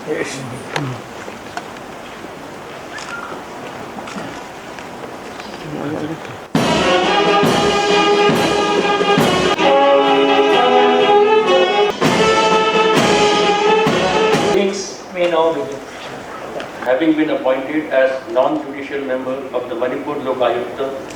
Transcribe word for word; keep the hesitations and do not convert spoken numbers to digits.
Things may now begin. Having been appointed as non-judicial member of the Manipur Lokayukta,